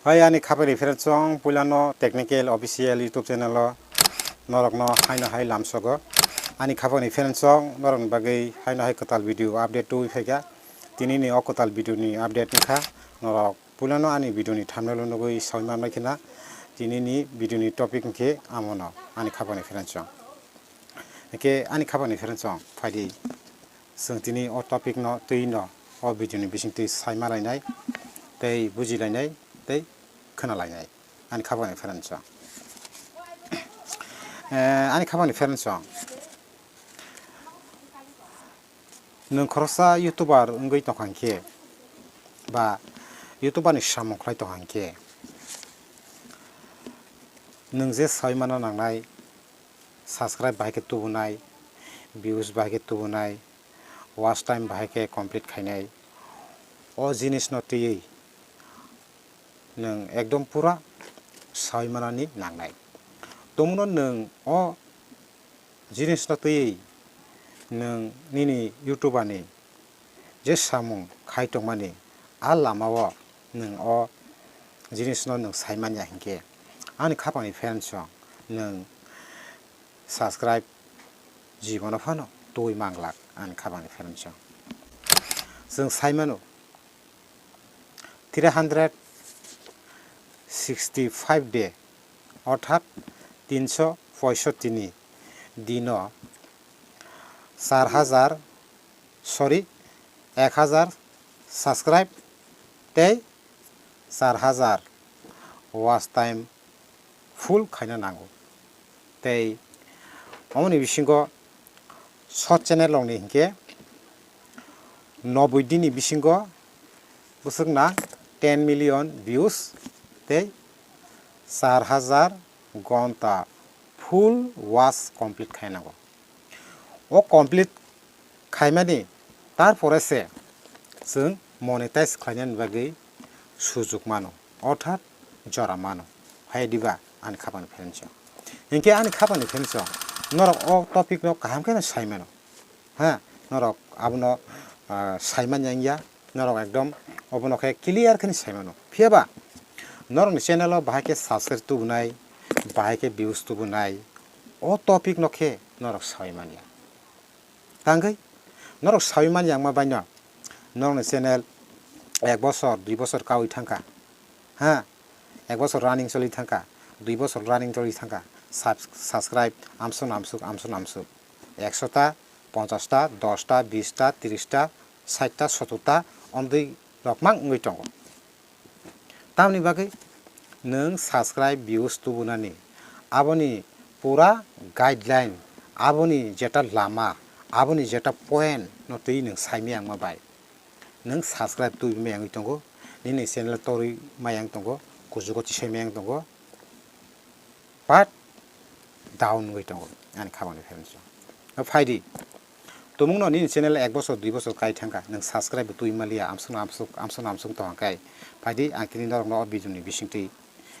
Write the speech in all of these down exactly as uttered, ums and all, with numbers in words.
Hai ani khapani friends song, puilano Technical Official YouTube channel o norokno haino hai lamsogo. Ani khapani friends song, norokni bagwi haino hai kwtal video update tubui phaikha. Tinini o kwtal video ni update wngkha, norok puilano ani video ni thumbnail o nugwi saui manbai khna. Tinini video ni topic wngkhe amono, ani khapani friends song. Hingke ani khapani friends song, phaidi. Chwng tini o topic no twi no o video ni bising twi sai ma lainai, tei buji lainai, tei khwna lainai. Ani khapani friends song. Eh, ani khapani friends song. Nwng khoroksa YouTuber wngwi tongkha hinkhe, ba YouTuber ni samung khlai tongkha hinkhe, nwng je sai mana nangnai, subscribe bahai khe tubunai, views bahai khe tubunai, watch time bahai khe complete khainai, o jinis no twiwi nwng ekdom pura sai manani nangnai. Tomono nwng o jinis no twiwi nwng nini YouTuber ni je samung khai tongmani a lama o nwng o jinis no nwng sai manya hinkhe, ani khapangni friends rok nwng subscribe jibono phano twi manglak ani khapangni friends rok. Chwng sai mano, three hundred sixty five day, orthat tinsho poisotti ni dino char hajar, sorry, ek hajar subscribe tei char hajar watch time full khaina nango. Tei omoni bisingo short channel rokni hinkhe noboi dini bisingo bwswk nang ten million views tei char hajar gonta full watch complete khainango. O complete khaimani tarpore se chwng monetize khlainani bagwi sujuk mano, orthat jora mano. Hai diba ani khapangni friends rok? Hinkhe ani khapangni friends rok, norok o topic no kaham khe no sai mano. Ha, norok abono, ah, sai manya wngya, norok ekdom obono khe clear khe no sai mano. Phiya ba norokni channel o bahai khe subscribe tubunai, bahai khe views tubunai, o topic no khe norok sai manya. Tangwi norok saui man yang ma baino norokni channel ek bosor, dui bosor kaui thangkha, ha, ek bosor running choli thangkha, dui bosor running choli thangkha, subs-, subscribe amsuk amsuk, amsuk amsuk, ekso ta, ponchash ta, dosh ta, bish ta, trish ta, sait ta, sottor ta, omtwi rok mang wngwi tongo. Tamni bagwi nwng subscribe, views tubunani, aboni pura guideline, aboni jeta lama, aboni jeta point no twi nwng saimaya wngma bai. Nwng subscribe tubimaya wngwi tongo, nini channel torwi maya wng tongo, kuchugo tisai maya wng tongo. But down wngwi tongo ani khapangni friends rok. Phaidi, tumungno nini channel ek bosor, dui bosor kai thangkha, nwng subscribe bo twi maliya, amsukno amsuk, amsukno amsuk tongkha khe, phaidi ang tini norokno o video ni bisingtwi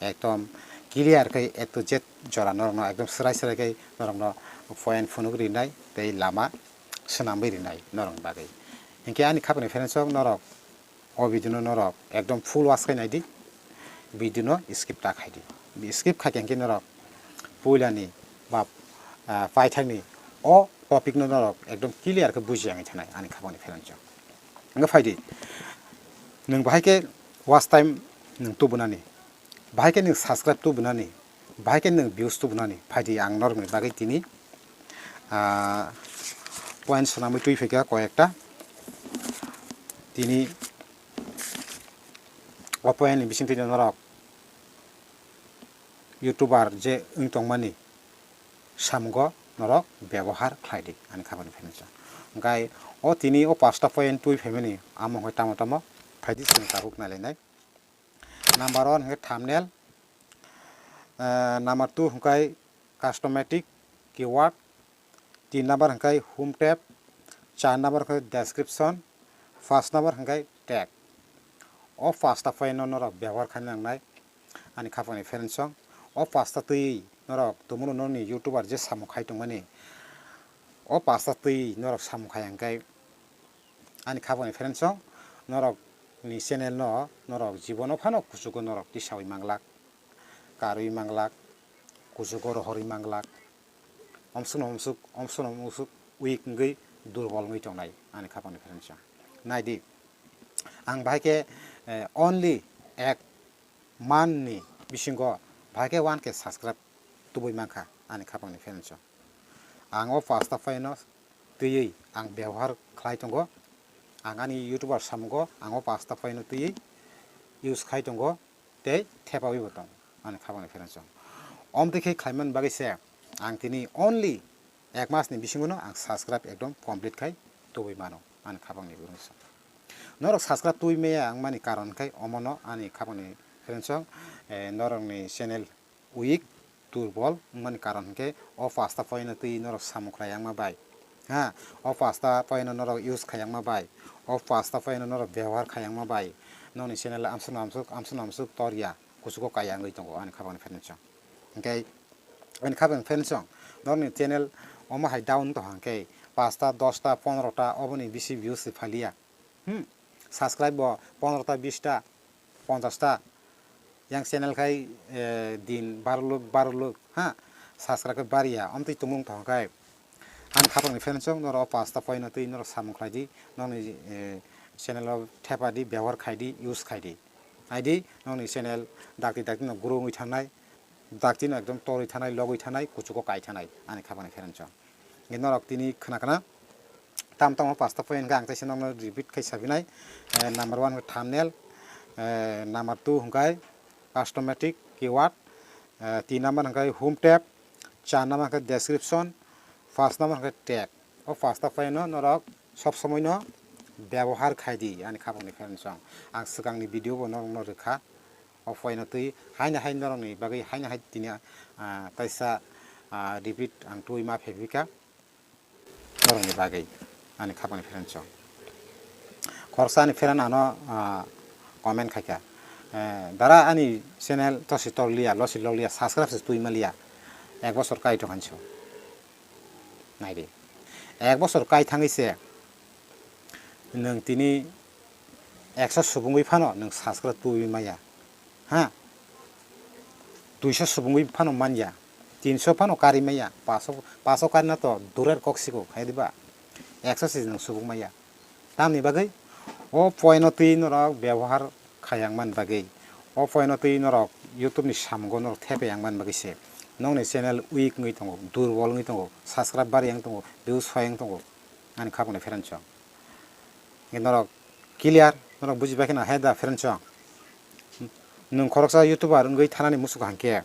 ekdom clear khe A to Z jora norokno ekdom swrai swrai khe norokno point phunuk rinai tei lama swnamwi rinai norokni bagwi. Hinkhe ani khapangni friends rok, norok o video no norok ekdom full watch khai naidi, video no skip ta khaidi. Skip khaikhe hinkhe norok puilani ba, ah, paithakni o topic no norok ekdom clear khe bujiya wngwi thanai ani khapangni friends rok. Wngkha phaidi, nwng bahai khe watch time nwng tubunani, bahai khe nwng subscribe tubunani, bahai khe nwng views tubunani, phaidi ang norokni bagwi tini, ah, point swnamwi twi phaikha koyekta. Tini o point ni bisingtwi norok YouTuber je wng tongmani samungo norok bebohar khlai di ani khapangni friends rok. Hwnkhe o tini o pasta point twi phaimani amo hwnkhe tamo tamo phaidi chwng tabuk nailainai. Number one hwnkhe thumbnail, eh, number two hwnkhe customized keyword, tin number hwnkhe home tab, char number hwnkhe description, paanch number hwnkhe tag. O pasta point no norok bebohar khaina nangnai ani khapangni friends rok. O pasta twi norok tumungno nini YouTuber je samung khai tongmani, o pasta twi norok samung khai hwnkhe ani khapangni friends rok, norok Ni channel no norok jibono phano kuchugo norok tisawi manglak, karwi manglak, kuchugo rohorwi manglak, omsukno omsuk, omsukno omsuk weak wngwi durbol wngwi tongnai ani khapangni friends chong. Naidi, ang bahai khe, eh, only ek man ni bisingo bahai khe one K subscribe tubui mankha ani khapangni friends chong. Ang o pasta phaino twiwi ang bebohar khlai tongo. Ang ani YouTuber samungo ang o pasta phaino twiwi use khai tongo tei thepawi bo tongo ani khapangni friends chong. Omtwi khe khlaiman bagwi se ang tini only ek mas ni bisingo no ang subscribe ekdom complete khai tubui mano ani khapangni friends chong. Norok subscribe tubui maya wngmani karon khai omono ani khapangni friends chong, eh, norokni channel weak, durbol wngmani karon hwnkhe o pasta phaino twi norok samung khlai yangma bai. Ha, o pasta phaino norok use khai yangma bai. O pasta phaino norok bebohar khai yangma bai. Nokni channel amsuk amsuk, amsuk amsuk tor ya, kuchugo kai yangwi tongo ani khapangni friends chong. Hwnkhe ani khapangni friends chong, nokni channel omo hai down tong hwnkhe pasta, dosta, pondrota oboni bisi views se phaliya. Hmm, subscribe bo pondrota, bista, ponchasta. Yang channel khai, eh, din baro luk, baro luk, ha, subscribe khai bariya, omtwi tongmung tong khai. Ani khapangni friends chong, norok o pasta phaino twi norok samung khlai di, nokni, eh, channel o thepa di, bebohar khai di, use khai di. Ai di, nokni channel dakti dakti no grow wngwi thangnai, dakti no ekdom torwi thanai, logwi thanai, kuchugo kai thanai, ani khapangni friends chong. Hingke norok tini khna khna tam tamo pasta point hingke ang teisa nokno repeat khai sabinai. Eh, number one hingke thumbnail, eh, number two hingke custom-matic keyword, eh, tin number hingke home tab, char number hingke description, paanch number hingke tag. O pasta point no norok sob somoi no bebohar khai di ani khapangni friends chong. Ang swkangni video bo norokno rwkha. O phaino twi haino hai norokni bagwi haino hai tini, ah, kaisa, ah, repeat ang twi ma phaiphi kha norokni bagwi ani khapangni friends chong. Khoroksa ani friend ano, ah, comment khai kha, eh, dara ani channel tosi tor liya, losi lok liya, subscribe se twi ma liya, ek bosor kai tong hancho. Naidi. Ek bosor kai thangwi se nwng tini ekso subungwi phano nwng subscribe tubui maya. Ha? Duiso subungwi phano manya. Tinso phano kari maya. Paso, paso karina to durer kok siko, hai diba? Ekso se nwng subung maya. Tamni bagwi o poino twi norok bebohar khayang man bagwi, o poino twi norok YouTube ni samungo norok thepeyang man bagwi se nokni channel weak wngwi tongo, durbol wngwi tongo, subscribe bari yang tongo, views soi yang tongo, ani khapangni friends chong. Hingke norok clear, norok buji bai kheno hai da friends chong. Nwng khoroksa YouTuber wngwi thanani muchuk hangke,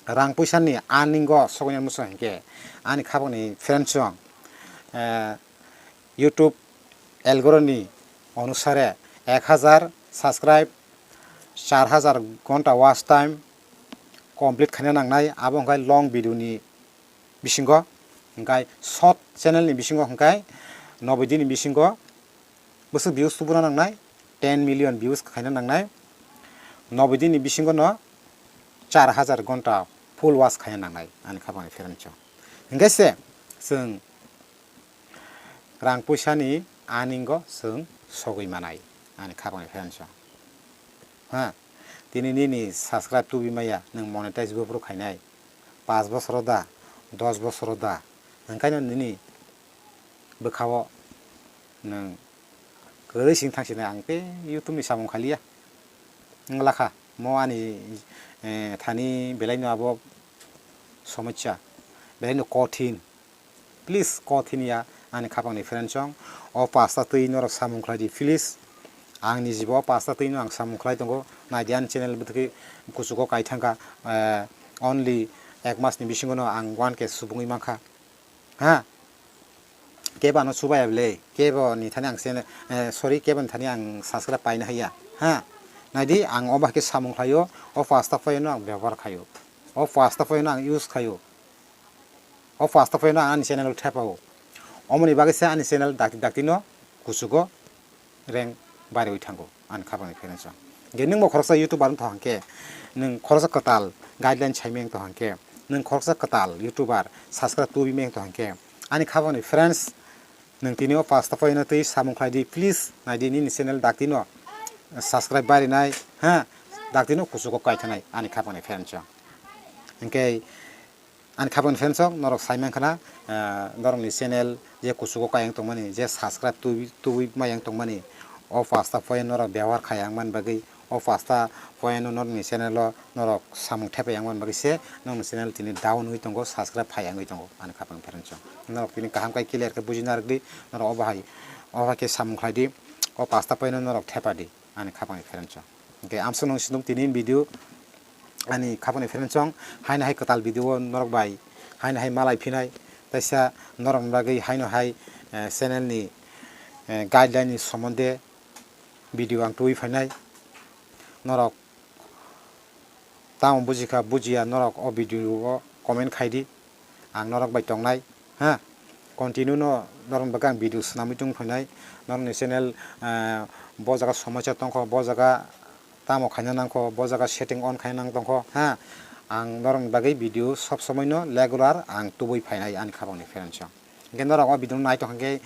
rang puisa ni earning o sogwi nani muchuk hangke, ani khapangni friends chong, eh, YouTube algorithm ni onusare ek hajar subscribe, char hajar ghonta watch time complete khaina nangnai, abo hwnkhe long video ni bisingo, hwnkhe short channel ni bisingo hwnkhe noboi din ni bisingo bwswk views tubuna nangnai, ten million views khaina nangnai, noboi din ni bisingo no char hajar ghonta full watch khaina nangnai, ani khapangni friends chong. Hwnkhe se chwng rang puisa ni earning o chwng sogwi manai, ani khapangni friends chong. Ha, tini nini subscribe tubi maya, nwng monetize bo phuru khainai, paanch bosoro da, dos bosoro da, hwnkhaino nini bwkhao nwng kwrwi sing thang sinai, ang tei YouTube ni samung khaliya. Wng lakha, mo ani, eh, thani belaino abo somosya, belaino kothin. Please, kothin ya, ani khapangni friends chong. O pasta twi norok samung khlai di, please. Ang ni jibo o pasta twi no ang samung khlai tongo. Nai di ani channel bwtwi kuchugo kai thangkha, eh, only ek mas ni bisingo no ang one K subungwi mankha. Ha? Kebo ano subaya bwle, kebo ni thani ang channel, eh, sorry, kebo ni thani ang subscribe paina haiya. Ha? Nai di, ang o bahai khe samung khlaio, o pasta phaino ang bebohar khaio. O pasta phaino ang use khaio. O pasta phaino ang ani channel o thepao. Omoni bagwi se ani channel dakti dakti no kuchugo rank bariwi thango, ani khapangni friends chong. Hwnkhe nwngbo khoroksa YouTuber wng thang khe, nwng khoroksa kwtal guideline saimeng tong hang khe, nwng khoroksa kwtal YouTuber subscribe tubi meng tong hang khe, ani khapangni friends, nwng tini o pasta phaino twi samung khlai di, please, nai di nini channel dakti no. subscribe barinai, ha, daktino kuchugo kaithanai ani khapangni friends rok. Hinkhe ani khapangni friends rok, norok sai mankha na, ah, norokni channel je kuchugo kayang tongmani, je subscribe tubui, tubui mayang tongmani, o pasta point norok byabohar khayang man bagwi, o pasta point no norokni channel o norok samung thepai yang man bagwi se norokni channel tini down wngwi tongo, subscribe phai wngwi tongo ani khapangni friends rok. Norok tini kaham khe clear khe buji narwk di, norok obo hai, obo hai khe samung khlai di, o pasta point no norok thepa di ani khapangni friends rok. Hinkhe amsuk nung situng tini video ani khapangni friends rok, haino hai kwtal video o norok bai haino hai malai phinai, taisa norokni bagwi haino hai, eh, channel ni, eh, guideline ni somonde video ang tubui phainai. Norok tamo bujikha bujiya, norok o video o comment khai di, ang norok bai tongnai, ha. Continue no norokni bagwi ang video swnamwi tong phainai. Norokni channel, ah, bo jaga somosa tongkho, bo jaga tamo khaina nangkho, bo jaga setting on khaina nang tongkho, ha. Ang norokni bagwi video sob somoi no regular ang tubui phainai ani khapangni friends rok. Hinkhe norok o video no nai tongkha khe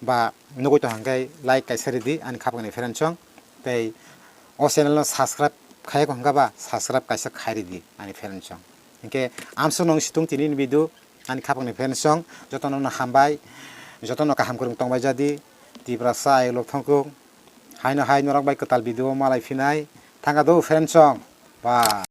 ba nugui tongkha khe like kaisa ridi ani khapangni friends rok. Tei o channel no subscribe khaiya kho hwnkha ba subscribe kaisa khai ridi ani friends rok. Hinkhe amsuk nung situng tini ni video ani khapangni friends rok, jotono no hambai, jotono kaham kwrwng tongbai jadi, Tiprasa ayuk lok thangkuk, haino hai norok bai kwtal video malai phinai, thangkha do friends rok, bye.